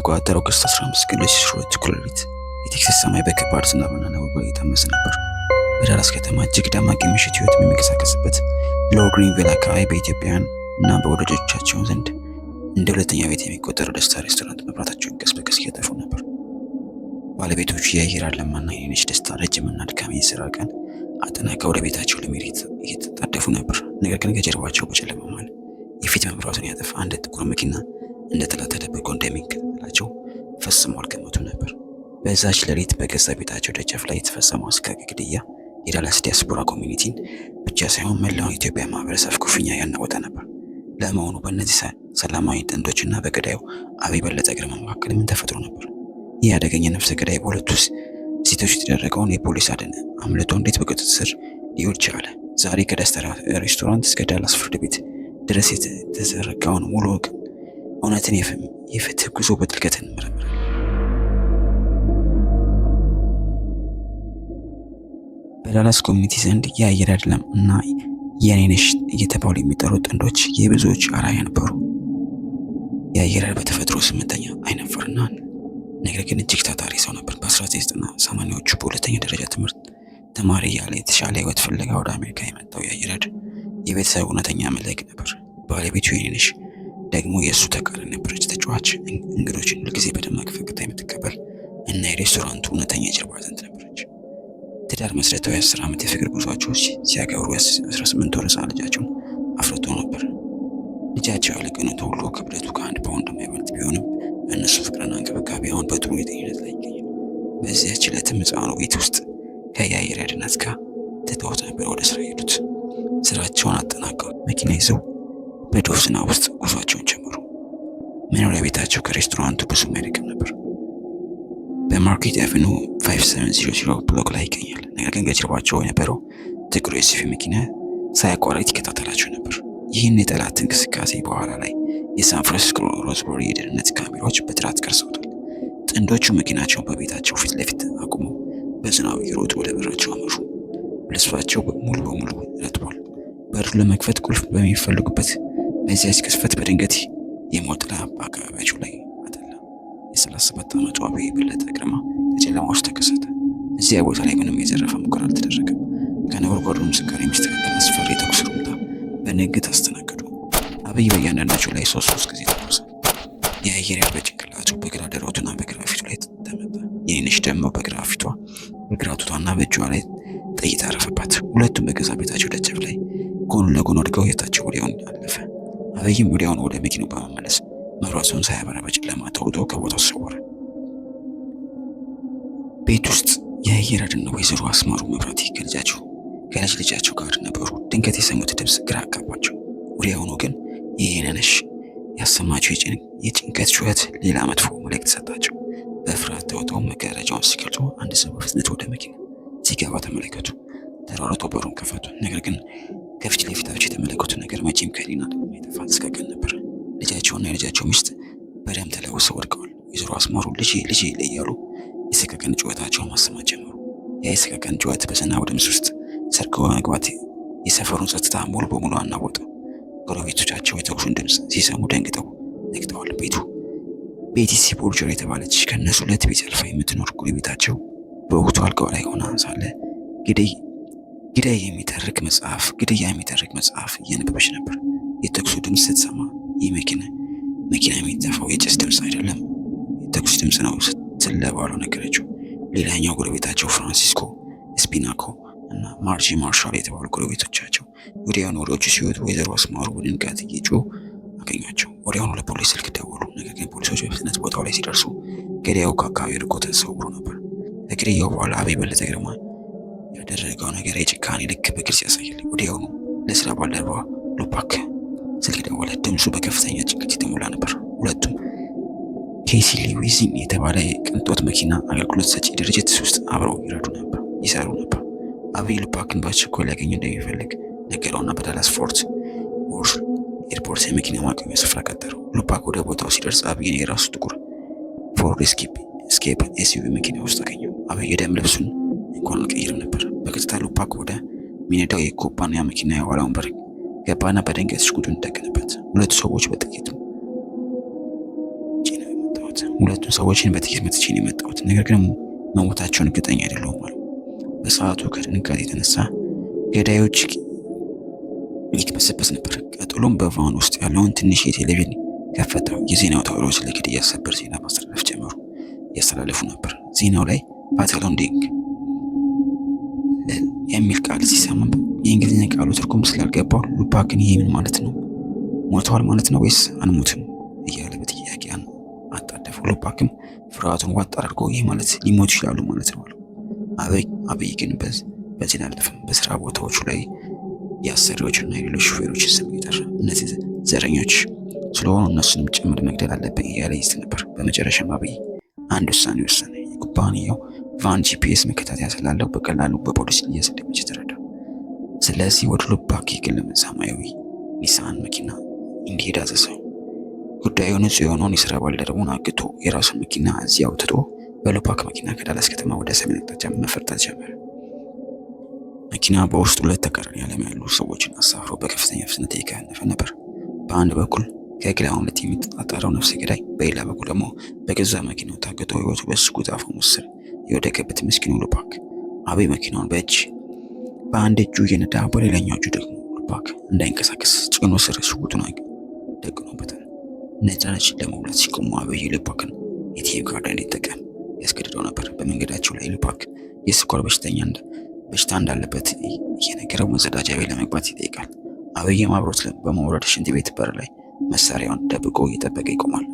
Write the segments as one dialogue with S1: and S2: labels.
S1: አቆጣጠር August 15 ቀን 2002 እኩለ ሌሊት የቴክሳስ ሰማይ በከባድ ዝናብና ነጎድጓድ እየታመሰ ነበር። በዳላስ ከተማ እጅግ ደማቅ የምሽት ሕይወት የሚንቀሳቀስበት ሎወር ግሪንቪል አካባቢ በኢትዮጵያውያን እና በወዳጆቻቸው ዘንድ እንደ ሁለተኛ ቤት የሚቆጠረው ደስታ ሬስቶራንት መብራታቸውን ቀስ በቀስ እያጠፉ ነበር። ባለቤቶቹ የአየር ለማና የኔነሽ ደስታ ረጅምና አድካሚ የስራ ቀን አጠናቀው ወደ ቤታቸው ለመሄድ እየተጣደፉ ነበር። ነገር ግን ከጀርባቸው በጨለማ መሃል የፊት መብራቱን ያጠፋ አንድ ጥቁር መኪና እንደ ጠላት ተደብቆ እንደሚከተላቸው ፈጽሞ አልገመቱም ነበር። በዛች ሌሊት በገዛ ቤታቸው ደጃፍ ላይ የተፈጸመው አሰቃቂ ግድያ የዳላስ ዲያስፖራ community ን ብቻ ሳይሆን መላውን የኢትዮጵያ ማህበረሰብ ክፉኛ ያናወጠ ነበር። ለመሆኑ በእነዚህ ሰላማዊ ጥንዶችና በገዳዩ አብይ በለጠ ግርማ መካከል ምን ተፈጥሮ ነበር? ይህ አደገኛ ነፍሰ ገዳይ በሁለቱ ሴቶች የተደረገውን የፖሊስ አደን አምልጦ እንዴት በቁጥጥር ስር ሊውል ቻለ? ዛሬ ከደስታ ሬስቶራንት እስከ ዳላስ ፍርድ ቤት ድረስ የተዘረጋውን ሙሉ እውነትን የፍትህ ጉዞ በጥልቀት እንመረምራለን። በዳላስ community ዘንድ የአየር አይደለም እና የኔነሽ እየተባሉ የሚጠሩ ጥንዶች የብዙዎች አርአያ ነበሩ። የአየር በተፈጥሮ ስምንተኛ አይናፋርና ነገር ግን እጅግ ታታሪ ሰው ነበር። በ1980ዎቹ በሁለተኛ ደረጃ ትምህርት ተማሪ እያለ የተሻለ ሕይወት ፍለጋ ወደ አሜሪካ የመጣው የአየር የቤተሰብ እውነተኛ መልህቅ ነበር። ባለቤቱ የኔነሽ ደግሞ የእሱ ተቃራኒ ነበረች። ተጫዋች፣ እንግዶችን ሁልጊዜ በደማቅ ፈገግታ የምትቀበል እና የሬስቶራንቱ እውነተኛ የጀርባ አጥንት ነበረች። ትዳር መስርተው የ10 ዓመት የፍቅር ጉዟቸው ሲያከብሩ የ18 ወር ሕፃን ልጃቸውን አፍርተው ነበር። ልጃቸው ያለ ቀኑ ተወልዶ ክብደቱ ከ1 ፓውንድ የማይበልጥ ቢሆንም በእነሱ ፍቅርና እንክብካቤ አሁን በጥሩ የጤንነት ላይ ይገኛል። በዚያች ዕለትም ሕፃኑ ቤት ውስጥ ከየአየር እናት ጋር ትተውት ነበር ወደ ስራ የሄዱት። ስራቸውን አጠናቀው መኪና ይዘው በዶፍ ዝናብ ውስጥ ጉዟቸውን ጀመሩ። መኖሪያ ቤታቸው ከሬስቶራንቱ ብዙም አይርቅም ነበር። በ Marquette Avenue 5700 block ላይ ይገኛል። ነገር ግን ከጀርባቸው የነበረው ጥቁር SUV መኪና ሳያቋርጥ ይከታተላቸው ነበር። ይህን የጠላት እንቅስቃሴ በኋላ ላይ የሳን ፍራንሲስኮ ሮዝበሪ የደህንነት ካሜራዎች በጥራት ቀርጸውታል። ጥንዶቹ መኪናቸውን በቤታቸው ፊት ለፊት አቁመው በዝናቡ እየሮጡ ወደ በራቸው አመሩ። ልብሳቸው ሙሉ በሙሉ ረጥቧል። በሩን ለመክፈት ቁልፍ በሚፈልጉበት በዚያች ቅጽበት በድንገት የሞት ጥላ በአካባቢያቸው ላይ አጠላ። የ37 ዓመቱ አብይ በለጠ ግርማ ከጨለማ ውስጥ ተከሰተ። እዚያ ቦታ ላይ ምንም የዘረፋ ሙከራ አልተደረገም። ከነጎድጓዱ ድምፅ ጋር የሚስተካከል አስፈሪ የተኩስ ሩምታ በንግት አስተናገዱ። አብይ በእያንዳንዳቸው ላይ ሶስት ሶስት ጊዜ ተኮሰ። የአየር በጭንቅላቱ፣ በግራ ደረቱና በግራ ፊቱ ላይ ተመታ። የኔነሽ ደግሞ በግራ ፊቷ፣ በግራ ጡቷና በእጇ ላይ ጥይት አረፈባት። ሁለቱም በገዛ ቤታቸው ደጃፍ ላይ ጎን ለጎን ወድቀው ሕይወታቸው ወዲያውኑ አለፈ። አብይም ወዲያውኑ ወደ መኪናው በመመለስ መብራቱን ሳያበራ በጨለማ ተውጦ ከቦታው ተሰወረ። ቤት ውስጥ የአየርና ወይዘሮ አስማሩ መብራቴ ከልጅ ልጃቸው ጋር ነበሩ። ድንገት የሰሙት ድምፅ ግራ አጋባቸው። ወዲያውኑ ግን የየኔነሽ ያሰማቸው የጭንቀት ጩኸት ሌላ መጥፎ መልእክት ሰጣቸው። በፍርሃት ተውጠው መጋረጃውን ሲገልጡ አንድ ሰው በፍጥነት ወደ መኪና ሲገባ ተመለከቱ። ተሯሩጠው በሩን ከፈቱ። ነገር ግን ከፊት ለፊታቸው የተመለከቱት ነገር መቼም ከህሊና የማይጠፋ ሰቀቀን ነበር። ልጃቸውና የልጃቸው ሚስት በደም ተለውሰው ወድቀዋል። ወይዘሮ አስማሩ ልጄ ልጄ እያሉ የሰቀቀን ጩኸታቸውን ማሰማት ጀመሩ። ያ የሰቀቀን ጩኸት በዝናቡ ድምፅ ውስጥ ሰርጎ በመግባት የሰፈሩን ጸጥታ ሙሉ በሙሉ አናወጠው። ጎረቤቶቻቸው የተኩሱን ድምፅ ሲሰሙ ደንግጠው ነቅተዋል። ቤቱ ቤቲሲ ቦርጀር የተባለች ከእነሱ ሁለት ቤት አልፋ የምትኖር ጎረቤታቸው በወቅቱ አልጋዋ ላይ ሆና ሳለ ግዳይ የሚተርክ መጽሐፍ ግድያ የሚተርክ መጽሐፍ እያነበበች ነበር። የተኩሱ ድምፅ ስትሰማ ይህ መኪና የሚተፋው የጭስ ድምፅ አይደለም፣ የተኩስ ድምፅ ነው ስትል ለባሏ ነገረችው። ሌላኛው ጎረቤታቸው ፍራንሲስኮ ስፒናኮ እና ማርጂ ማርሻል የተባሉ ጎረቤቶቻቸው ወዲያውኑ ወደ ውጭ ሲወጡ ወይዘሮ አስማሩ በድንጋጤ እየጮሁ አገኟቸው። ወዲያውኑ ለፖሊስ ስልክ ደወሉ። ነገር ግን ፖሊሶች በፍጥነት ቦታው ላይ ሲደርሱ ገዳዩ ከአካባቢው ርቆ ተሰውሮ ነበር። ከግድያው በኋላ አብይ በለጠ ግርማ ያደረገው ነገር የጭካኔ ልክ በግልጽ ያሳያል። ወዲያውኑ ለስራ ባልደረባ ሉፓክ ስልክ ደወለ። ድምፁ በከፍተኛ ጭንቀት የተሞላ ነበር። ሁለቱም ኬሲ ሊዊዝን የተባለ የቅንጦት መኪና አገልግሎት ሰጪ ድርጅት ውስጥ አብረው ይረዱ ነበር ይሰሩ ነበር። አብይ ሉፓክን በአስቸኳይ ሊያገኘው እንደሚፈልግ ነገረውና በዳላስ ፎርት ወርዝ ኤርፖርት የመኪና ማቆሚያ ስፍራ ቀጠረው። ሉፓክ ወደ ቦታው ሲደርስ አብይን የራሱ ጥቁር ፎርድ ኤስኬፕ SUV መኪና ውስጥ አገኘው። አብይ የደም ልብሱን እንኳን አልቀይርም ነበር። በቀጥታ ሉፓክ ወደ ሚነዳው የኩባንያ መኪና የኋላ ወንበር ገባና በድንገት ሽጉጡን ደቀነበት። ሁለቱ ሰዎች በጥይት ነው የመታው። አሉት። ሁለቱን ሰዎችን በጥይት መትቼ ነው የመጣሁት፣ ነገር ግን መሞታቸውን እርግጠኛ አይደለሁም አሉ። በሰዓቱ ከድንጋጤ የተነሳ ገዳዮች ይክበሰበስ ነበር። ቀጥሎም በ van ውስጥ ያለውን ትንሽ የቴሌቪዥን ከፈተው። የዜና አውታሮች ለግድያ ሰበር ዜና ማስተላለፍ ጀመሩ እያስተላለፉ ነበር። ዜናው ላይ "fatal ending" የሚል ቃል ሲሰማ የእንግሊዝኛ ቃሉ ትርጉም ስላልገባው ሉፓክን ይሄ ምን ማለት ነው? ሞተዋል ማለት ነው ወይስ አንሞትም? እያለ በጥያቄ አጣደፈው። ሉፓክም ፍርሃቱን ዋጥ አድርጎ ይህ ማለት ሊሞቱ ይችላሉ ማለት ነው አለው። አብይ ግን በዚህ አላለፈም። በስራ ቦታዎቹ ላይ የአሰሪዎችና የሌሎች ሹፌሮችን ስም እየጠራ እነዚህ ዘረኞች ስለሆኑ እነሱንም ጭምር መግደል አለብን እያለ ይዝት ነበር። በመጨረሻም አብይ አንድ ውሳኔ ወሰነ። የኩባንያው van GPS መከታተያ ስላለው በቀላሉ በፖሊስ ሊያዝ እንደሚችል ተረዳ። ስለዚህ ወደ ሉፓክ የግል ሰማያዊ ኒሳን መኪና እንዲሄድ አዘዘው። ጉዳዩ ንጹህ የሆነውን የስራ ባልደረቡን አግቶ የራሱን መኪና እዚያው ትቶ በሉፓክ መኪና ከዳላስ ከተማ ወደ ሰሜን አቅጣጫ መፈርጠጥ ጀመረ። መኪና በውስጡ ሁለት ተቃራኒ ዓለም ያሉ ሰዎችን አሳፍሮ በከፍተኛ ፍጥነት እየከነፈ ነበር። በአንድ በኩል ከህግ ለማምለጥ የሚጣጣረው ነፍሰ ገዳይ፣ በሌላ በኩል ደግሞ በገዛ መኪናው ታግቶ ህይወቱ በሽጉጥ አፈሙዝ ስር የወደቀበት ምስኪኑ ሉፓክ። አብይ መኪናውን በአንድ እጁ እየነዳ በሌላኛው እጁ ደግሞ ሉፓክ እንዳይንቀሳቀስ ጭኑ ስር ሽጉጡን ደቅኖበታል። ነዳጅ ለመሙላት ሲቆሙ አብይ ሉፓክን ATM ካርድ እንዲጠቀም ያስገድደው ነበር። በመንገዳቸው ላይ ሉፓክ የስኳር በሽታ እንዳለበት እየነገረው መጸዳጃ ቤት ለመግባት ይጠይቃል። አብይም አብሮት በመውረድ ሽንት ቤት በር ላይ መሳሪያውን ደብቆ እየጠበቀ ይቆማል።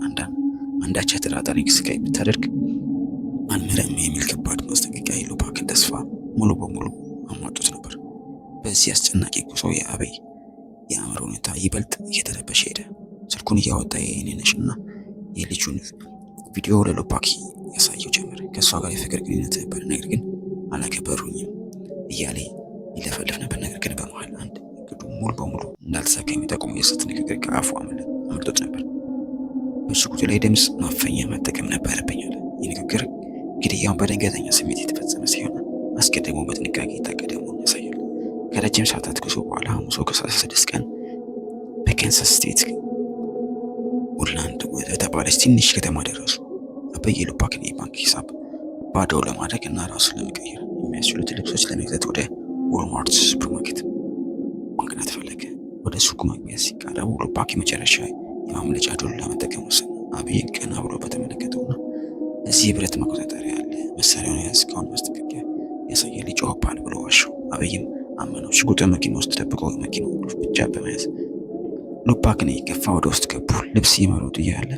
S1: አንዳች አጠራጣሪ እንቅስቃሴ ብታደርግ አልምርም የሚል ከባድ ማስጠንቀቂያ የሉፓክን ተስፋ ሙሉ በሙሉ አሟጦት ነበር። በዚህ አስጨናቂ ጉዞ የአብይ የአእምሮ ሁኔታ ይበልጥ እየተረበሸ ሄደ። ስልኩን እያወጣ የኔነሽና የልጁን ቪዲዮ ለሉፓክ ያሳየው ጀመር። ከእሷ ጋር የፍቅር ግንኙነት ነበር፣ ነገር ግን አላከበሩኝም እያለ ይለፈልፍ ነበር። ነገር ግን በመሀል አንድ እቅዱ ሙሉ በሙሉ እንዳልተሳካ የሚጠቁሙ የስህተት ንግግር ከአፉ አምልጦት ነበር። በሽጉጡ ላይ ድምፅ ማፈኛ መጠቀም ነበረብኝ አለ። ይህ ንግግር ግድያውን በድንገተኛ ስሜት የተፈጸመ ሲሆን አስቀድሞ በጥንቃቄ የታቀደ መሆኑን ያሳያል። ከረጅም ሰዓታት ጉዞ በኋላ ሐሙስ August 16 ቀን በካንሳስ State ውድላንድ ወደተባለች ትንሽ ከተማ ደረሱ። አብይ የሉፓክን የባንክ ሂሳብ ባዶ ለማድረግ እና ራሱን ለመቀየር የሚያስችሉትን ልብሶች ለመግዛት ወደ ዎልማርት ሱፐርማርኬት ማቅናት ፈለገ። ወደ ሱቁ መግቢያ ሲቃረቡ ሉፓክ የመጨረሻ የማምለጫ ዱላ ለመጠቀም ወሰነ። አብይን ቀና ብሎ በተመለከተውና እዚህ የብረት መቆጣጠሪያ አለ፣ መሳሪያውን ያዝከውን ማስጠንቀቂያ ያሳያል፣ ይጮህብሃል ብሎ ዋሸው። አብይም አመነው። ሽጉጡን መኪና ውስጥ ደብቆ መኪናውን ቁልፍ ብቻ በመያዝ ሉፓክን እየገፋ ወደ ውስጥ ገቡ። ልብስ እየመረጡ እያለ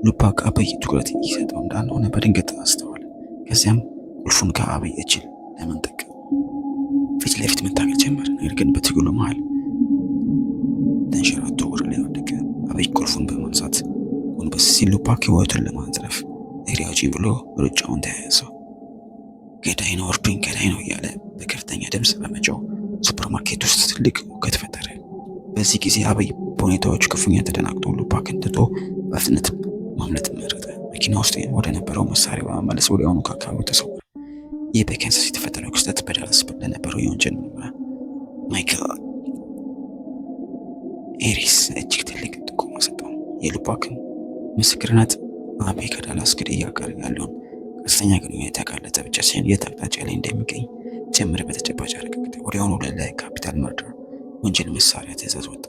S1: ሉፓክ አብይ ትኩረት እየሰጠው እንዳልሆነ በድንገት አስተዋለ። ከዚያም ቁልፉን ከአብይ እጅ ለመንጠቅ ፊት ለፊት መታገል ጀመረ። ነገር ግን በትግሉ መሃል ተንሸራቶ ወደ ላይ ወደቀ። አብይ ቁልፉን በማንሳት ጎንበስ ሲል ሉፓክ ሕይወቱን ለማትረፍ እግሬ አውጪኝ ብሎ ሩጫውን ተያያዘው። ገዳይ ነው እርዱኝ፣ ገዳይ ነው እያለ በከፍተኛ ድምፅ በመጮህ ሱፐርማርኬት ውስጥ ትልቅ ሁከት ፈጠረ። በዚህ ጊዜ አብይ በሁኔታዎቹ ክፉኛ ተደናግጦ ሉፓክን ትቶ በፍጥነት ማምለጥ መረጠ። መኪና ውስጥ ወደ ነበረው መሳሪያ በመመለስ ወዲያውኑ ከአካባቢው ተሰወረ። ይህ በካንሳስ የተፈጠረው ክስተት በዳላስ ለነበረው የወንጀል ምርመራ ማይክል ኤሪስ እጅግ ትልቅ ጥቆማ ሰጠው። የሉፓክን ምስክርነት አብይ ከዳላስ ግድያ ጋር ያለውን ቀጥተኛ ግንኙነት ያጋለጠ ብቻ ሳይሆን የት አቅጣጫ ላይ እንደሚገኝ ጭምር በተጨባጭ አረጋገጠ። ወዲያውኑ ለ capital murder ወንጀል መሳሪያ ትዕዛዝ ወጣ።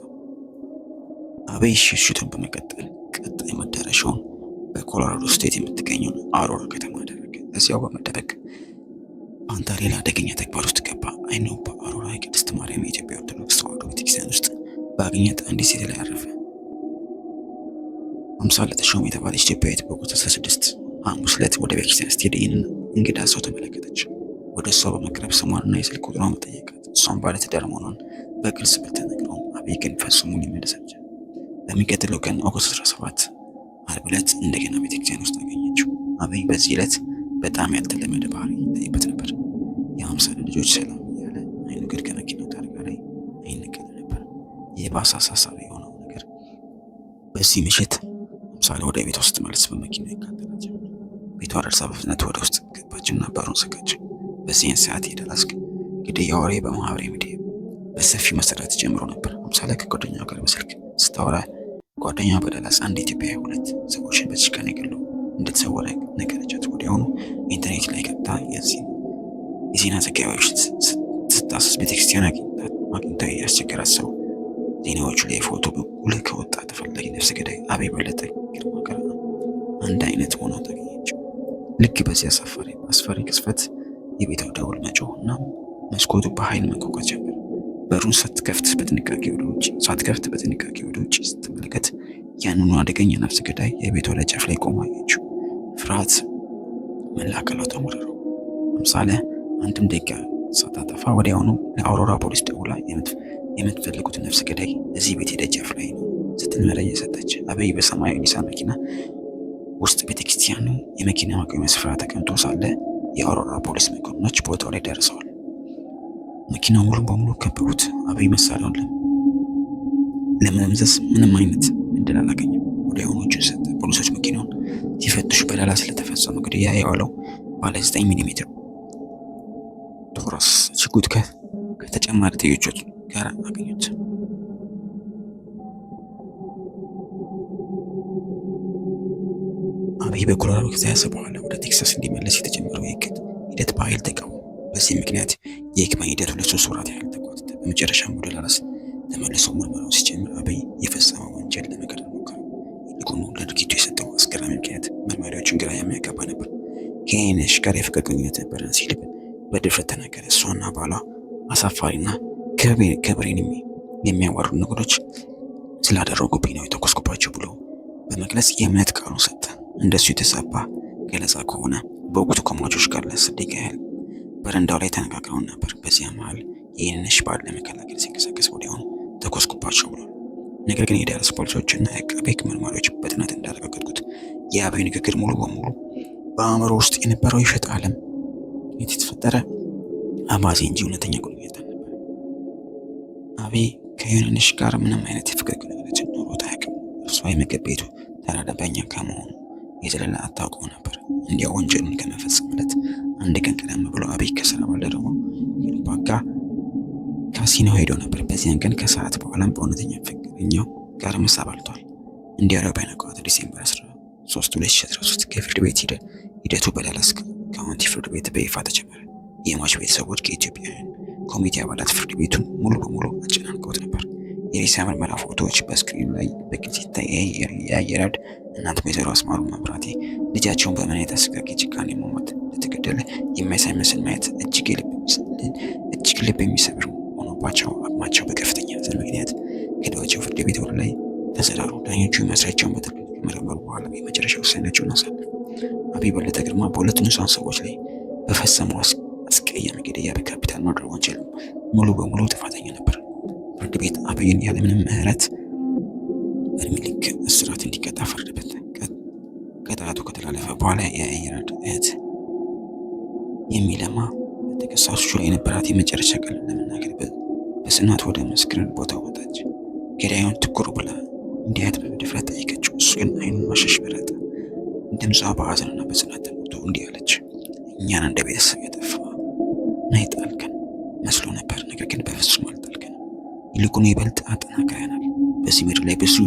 S1: አብይ ሽሽቱን በመቀጠል ቀጣይ መዳረሻውን በኮሎራዶ state የምትገኘውን አውሮራ ከተማ አደረገ። እዚያው በመደበቅ አንታ ሌላ አደገኛ ተግባር ውስጥ ገባ። አይኑ በአውሮራ የቅድስት ማርያም የኢትዮጵያ ኦርቶዶክስ ተዋሕዶ ቤተክርስቲያን ውስጥ ባገኛት አንዲት ሴት ላይ አረፈ። አምሳለ ተሾመ የተባለች ኢትዮጵያዊት በ August 16 ሐሙስ ዕለት ወደ ቤተክርስቲያን ስትሄድ ይህንን እንግዳ ሰው ተመለከተች። ወደ እሷ በመቅረብ ስሟንና የስልክ ቁጥሯን ጠየቃት። እሷም ባለትዳር መሆኗን በግልጽ ብትነግረውም አብይ ግን ፈጽሞ ሊመልስ አልቻለም። በሚቀጥለው ቀን August 17 ዓርብ ዕለት እንደገና ቤተክርስቲያን ውስጥ አገኘችው። አብይ በዚህ ዕለት በጣም ያልተለመደ ባህሪ ይታይበት ነበር። የአምሳለ ልጆች ሰላም እያለ አይኑ ግን ከመኪናው ታርጋ ላይ አይነቀልም ነበር። የባሰ አሳሳቢ የሆነው ነገር በዚህ ምሽት አምሳለ ወደ ቤቷ ስትመለስ በመኪና ይካተላል ጀመር። ቤቷ ደርሳ በፍጥነት ወደ ውስጥ ገባችና በሩን ዘጋች። በዚህን ሰዓት የዳላስ ግድያ ወሬ በማህበራዊ ሚዲያ በሰፊው መሰራት ጀምሮ ነበር። አምሳለ ከጓደኛዋ ጋር በስልክ ስታወራ ጓደኛዋ በዳላስ አንድ ኢትዮጵያዊ ሁለት ሰዎችን በጭካኔ ገሎ እንደተሰወረ ነገረቻት። ወዲያውኑ ኢንተርኔት ላይ ገብታ የዜና ዘጋቢዎች ስታስስ ቤተክርስቲያን አግኝታ ያስቸገራት ሰው ዜናዎቹ ላይ ፎቶ በጉልህ ከወጣ ተፈላጊ ነፍሰ ገዳይ አብይ በለጠ ግርማ ጋር አንድ አይነት ሆኖ ታገኘችው። ልክ በዚህ አስፈሪ ቅጽበት የቤቷ ደወል መጮህ እና መስኮቱ በኃይል መንኳኳት ጀመረ። በሩን ሳትከፍት በጥንቃቄ ወደ ውጭ ስትመለከት ያንኑ አደገኛ ነፍሰ ገዳይ የቤቷ ደጃፍ ላይ ቆሞ አየችው። ፍርሃት መላ አካሏን ወረረው። አምሳለ አንድም ደቂቃ ሳታጠፋ ወዲያውኑ ለአውሮራ ፖሊስ ደውላ የምትፈልጉት ነፍሰ ገዳይ እዚህ ቤት ደጃፍ ላይ ነው ስትል መረጃ ሰጠች። አብይ በሰማያዊ ኒሳን መኪና ውስጥ ቤተክርስቲያኑ የመኪና ማቆሚያ ስፍራ ተቀምጦ ሳለ የአውሮራ ፖሊስ መኮንኖች ቦታው ላይ ደርሰዋል። መኪናው ሙሉ በሙሉ ከበቡት። አብይ መሳሪያውን ለመምዘዝ ምንም አይነት እድል አላገኘም። ወዲያውኑ እጁን ሰጠ። ፖሊሶች መኪናውን ሲፈትሹ በዳላስ ለተፈጸመው ግድያ የዋለው ባለ 9 ሚሜ ቶረስ ሽጉጥ ከተጨማሪ ጥይቶች ጋር አገኙት። አብይ በኮሎራዶ ከተያዘ በኋላ ወደ ቴክሳስ እንዲመለስ የተጀመረው የእቅድ ሂደት በኃይል ተቃወመ። በዚህ ምክንያት የይግባኝ ሂደቱ ለ3 ወራት ያህል ተጓተተ። በመጨረሻም ወደ ዳላስ ተመልሶ ምርመራው ሲጀምር አብይ የፈጸመው ወንጀል ለመካድ ሞከረ። ይልቁኑ ለድርጊቱ የሰጠው አስገራሚ ምክንያት መርማሪዎችን ግራ የሚያጋባ ነበር። ከየኔነሽ ጋር የፍቅር ግንኙነት ነበረን ሲል በድፍረት ተናገረ። እሷና ባሏ አሳፋሪና ክብሬን የሚያዋርዱ ነገሮች ስላደረጉብኝ ነው የተኮስኩባቸው ብሎ በመግለጽ የእምነት ቃሉን ሰጠ። እንደሱ የተዛባ ገለጻ ከሆነ በወቅቱ ከሟቾች ጋር ለ10 ደቂቃ ያህል በረንዳው ላይ ተነጋግረው ነበር። በዚያ መሃል የየኔነሽ ባል ለመከላከል ሲንቀሳቀስ ወዲያውኑ ተኮስኩባቸው ብሏል። ነገር ግን የዳላስ ፖሊሶች እና የአቃቤ ሕግ መርማሪዎች በጥናት እንዳረጋገጡት የአብይ ንግግር ሙሉ በሙሉ በአእምሮ ውስጥ የነበረው የውሸት ዓለም የተፈጠረ አባዜ እንጂ እውነተኛ ግንኙነት አልነበረም። አብይ ከየኔነሽ ጋር ምንም አይነት የፍቅር ግንኙነት ኖሮት አያውቅም። እርሷ የምግብ ቤቱ ተራ ደንበኛ ከመሆኑ የዘለለ አታውቀው ነበር። እንዲያው ወንጀሉን ከመፈጸም ዕለት አንድ ቀን ቀደም ብሎ አብይ ከስራ ባልደረባው ከሉፓ ጋር ካሲኖ ሄዶ ነበር። በዚያን ቀን ከሰዓት በኋላም በእውነተኛ ፍቅረኛው ጋር ምሳ በልቷል። እንደ አውሮፓውያን አቆጣጠር December 13 2013 ከፍርድ ቤት ሂደቱ በዳላስ ካውንቲ ፍርድ ቤት በይፋ ተጀመረ። የሟች ቤተሰቦች ከኢትዮጵያውያን ኮሚቴ አባላት ፍርድ ቤቱን ሙሉ በሙሉ አጨናንቀውት ነበር። የሬሳ ምርመራ ፎቶዎች በስክሪኑ ላይ በግልጽ ይታይ። የአየራድ እናት ወይዘሮ አስማሩ መብራቴ ልጃቸውን በምን አይነት አሰቃቂ ጭካኔ መሞት እንደተገደለ የሚያሳይ ምስል ማየት እጅግ ልብ የሚሰብር ሆኖባቸው አቅማቸው በከፍተኛ ሐዘን ምክንያት ክደዋቸው ፍርድ ቤት ወደ ላይ ተሰራሩ። ዳኞቹ ማስረጃውን በጥልቀት ከመረመሩ በኋላ የመጨረሻ ውሳኔያቸውን አሳለፉ። አብይ በለጠ ግርማ በሁለቱ ንጹሐን ሰዎች ላይ በፈጸመው አስቀያሚ ግድያ በ capital murder ወንጀል ሙሉ በሙሉ ጥፋተኛ ነበር። ፍርድ ቤት አብይን ያለምንም ምህረት እድሜ ልክ እስራት እንዲቀጣ ፈረደበት። ቅጣቱ ከተላለፈ በኋላ የአየራድ እህት የሚለማ በተከሳሾቹ ላይ የነበራት የመጨረሻ ቃል ለመናገር በጽናት ወደ ምስክር ቦታው ወጣች። ገዳዩን ትኩር ብላ እንዲያያት በድፍረት ጠየቀችው። እሱ ግን አይኑን ማሸሽ መረጠ። ድምጿ በሐዘንና በጽናት ተሞልቶ እንዲህ አለች። እኛን እንደ ቤተሰብ ያጠፋ እና የጣልከን መስሎ ነበር። ነገር ግን በፍጹም አልጣልከንም። ይልቁኑ ይበልጥ አጠናክረናል። በዚህ ምድር ላይ ብዙ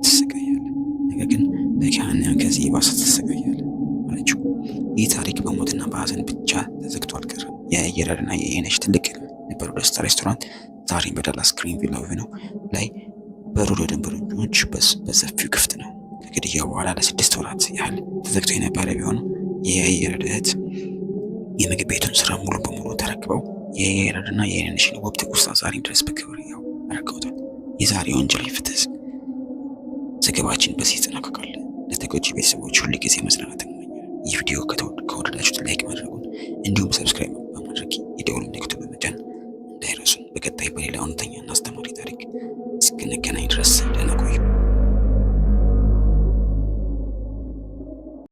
S1: ትሰቃያለህ፣ ነገር ግን በገሃነም ከዚህ የባሰ ትሰቃያለህ አለችው። ይህ ታሪክ በሞትና በሐዘን ብቻ ተዘግቶ አልቀረም። የአየራድና የየኔነሽ ትልቅ ህልም የነበረው ደስታ ሬስቶራንት ዛሬም በዳላስ ግሪንቪል አቬኑ ላይ በሩ ለደንበኞች በሰፊው ክፍት ነው። ከግድያው በኋላ ለ6 ወራት ያህል ተዘግቶ የነበረ ቢሆንም የአየራድ እህት የምግብ ቤቱን ስራ ሙሉ በሙሉ ተረክበው የአየራድና የየኔነሽን ውብ ትውስታ ዛሬም ድረስ በክብር ያው አድርገውታል። የዛሬ ወንጀል ፍትህ ዘገባችን በዚህ ይጠናቀቃል። ለተጎጂ ቤተሰቦች ሁል ጊዜ መጽናናት እንመኛለን። ይህ ቪዲዮ ከወደዳችሁት like ማድረጉን እንዲሁም subscribe በማድረግ የደወል ምልክቱን በመጫን እንዳይረሱን። በቀጣይ በሌላ እውነተኛ